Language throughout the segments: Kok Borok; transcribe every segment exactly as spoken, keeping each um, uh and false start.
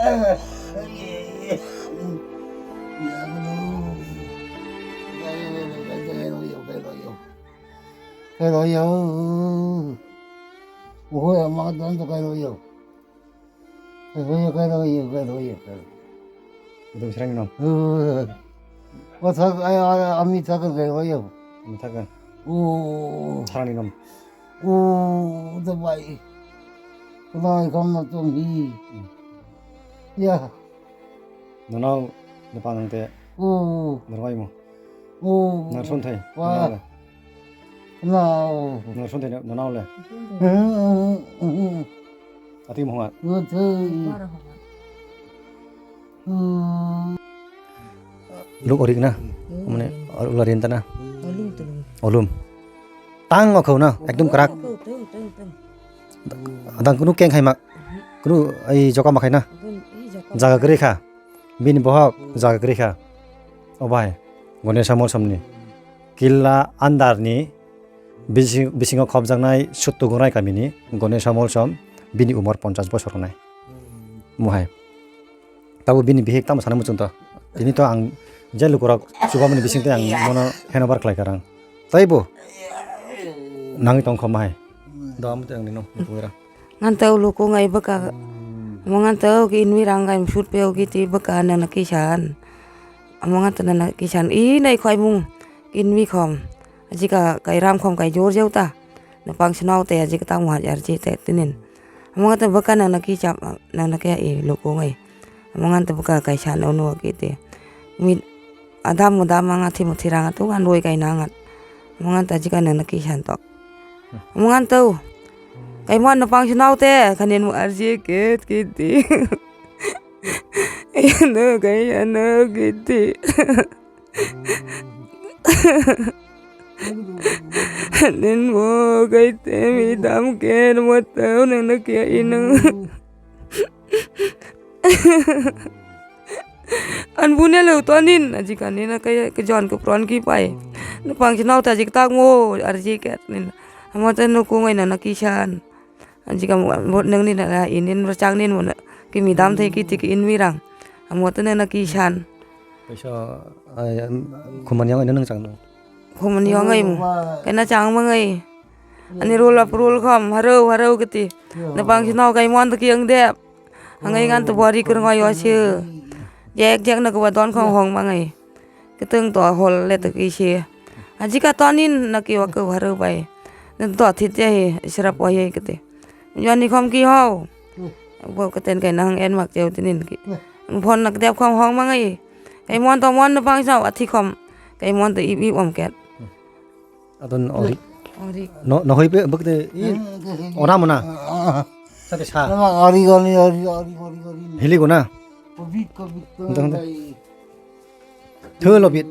Kaisa rang ni nom. O thak, ai, ai, ami thak, ai, ai, ai. Ami thak, ai. O. Sarang ni nom. O, the bai. Kunai kam na tum hi. Hmm. Ya. Nono, ne pa nang te. O. Norwai mo. O. Nar son thai. Wa. Nono le. No. Nar son thai, nono le. Hmm, hmm, hmm. Ati mo ha. O, thai. Luk orik na? Mane, ula rinta na? Olum tu. Olum. Tang okhau na, ekdom krak. Okhau, tang, tang, tang. Adang kunu keng khai ma, kunu ai joka ma khai na? Jaga kwrwi kha. Bini bohok jaga kwrwi kha. O bai, Ganesh Amol somni. Killa andar ni bising, bisingo khopjaknai Suttu Gunrai kamini Ganesh Amol som, bini umor ponchas bosor wngnai. Mohai. Tabo bini bihik tamo sana muchung to. Tini to ang je lukurok chubamani bising tei ang mono handover khlai karang. Tei bo nangwi tong kho mahai. Do amo tei ang nino lukurok. Ngan tau luku ngai bwkha. Mo ngan tau ki inwi rang ngai sut peo ki ti bwkha nana kisan. Amo ngan tau nana kisan i nai khoi mung inwi khom. Ajika kai ram khom kai jor jau ta. Na pang sino tei ajika tamo hajar ji tei tinin. Amo ngan tau bwkha nana kicham nana kya i luku ngai. Amo ngan tau bwkha kaisa no no ki te. Mi adam mo dam ang athi mo thirang atu ngan roi kai nangat. Amo ngan tau jika nang naki san tok. Amo ngan tau. Kai mo no pang sino te khanin mo arji ke ki te. Ano kai ano ki te. Nin mo kai te mi dam ke mo tau nang naki ino. An bune lo to nin, ajika nin na kaya ke jon ke pron ki pai. Na pang si nau ta jik tak mo, ar ji ke nin. Amo te no kungai na na kisan. Ajika mo, mo nang nin na inin ro chang nin mo na. Ki mi dam thai ki tik in mi rang. Amo te na na kisan. Paisa, ai, khumani yang ino nang chang no. Khumani yang ai mo. Kena chang mo ngai. Ani rul ap rul kham, harau, harau kiti. Na pang si nau kai mo an ta ki ang dep. Hangai ngan to bori kurungo yo se. Jek jek na kuba don khong hong mangai. Keteng to hol le to ki se. Ajika to nin na ki wa ko haro bai. Na to thit je he srap wa ye kete. Jani khom ki ho. Bo keten kai nang en mak jeu tinin ki. Phone na kdep khom hong mangai. Kai mon to mon na pang sao athi khom. Kai mon to ip ip om ket. Adon ori. Ori. No, no hoi pe bakte i ona mona. Sate sa. Ori, ori, ori, ori, ori, ori. Hili gona. Covid, covid. Entah, entah. Thelo bit.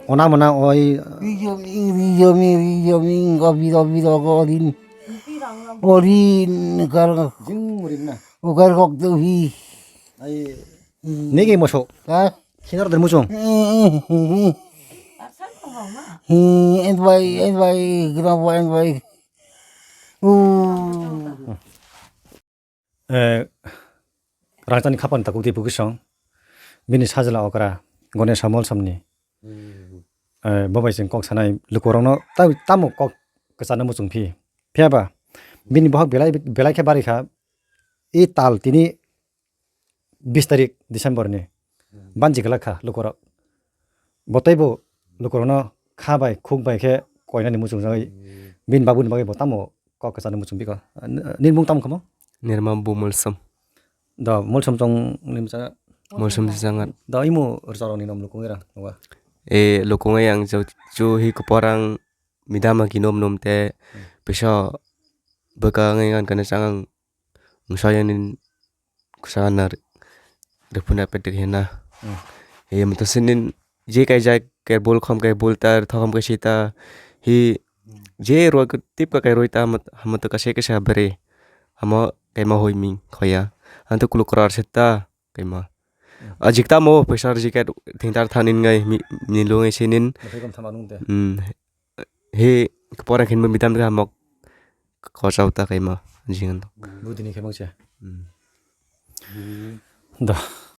Ona mona oi. Rijom ing, rijom ing, rijom ing, covid, covid, covid. Ori, kar. Jing murim na. Ukar kok tu hi. Ai. Nege moso. Ha? Khinar der muchung. Hi, en bai, en bai, gra bai, en bai. Uh. Eh, rangchani khapan takuk di bukisong. Bini sajla okra, Ganesh Amol somni. Eh, bo bai chwng kok sanai lukurokno ta-, tamo kok kwcharno muchung phi. Phiya ba, bini bohok belai, belai khe bari kha. I tal tini bis tarik December ni. Hmm. Banji glak kha lukurok. Bo teibo lukurokno kha bai khuk bai khe koinani muchungjagwi. Hmm. Bini babuni bagwi bo tamo kok kwcharni muchung bikha. Nini mung tamo khamo? Nirma bu Molsom. Do Molsom chong ni mcha. Molsom changat. Do imo rwchapni nom lukungira. E lukungai ang chu hi kuporang midama ki nom nom te. Hmm. Pisa bwkha ngai gan kana changang. Msa yanin kusa na ripuna petik hena. Hmm. He mata sinin je kai jai kai bol khom kai bol tar thokhom kai sita hi je roi tip ka kai roi ta hamat ka se kesa bere hama kai ma hoi ming khoya anto kuluk krar seta kai ma. Hmm. Ajik ta mo pressure jiket thingtar thanin ngai ni lungai sinin. Bwkhai kom thama nung te. Hmm. He pora khin midam ka mok kochau ta kaima jingan. Budini khe mangse. Hmm. Da,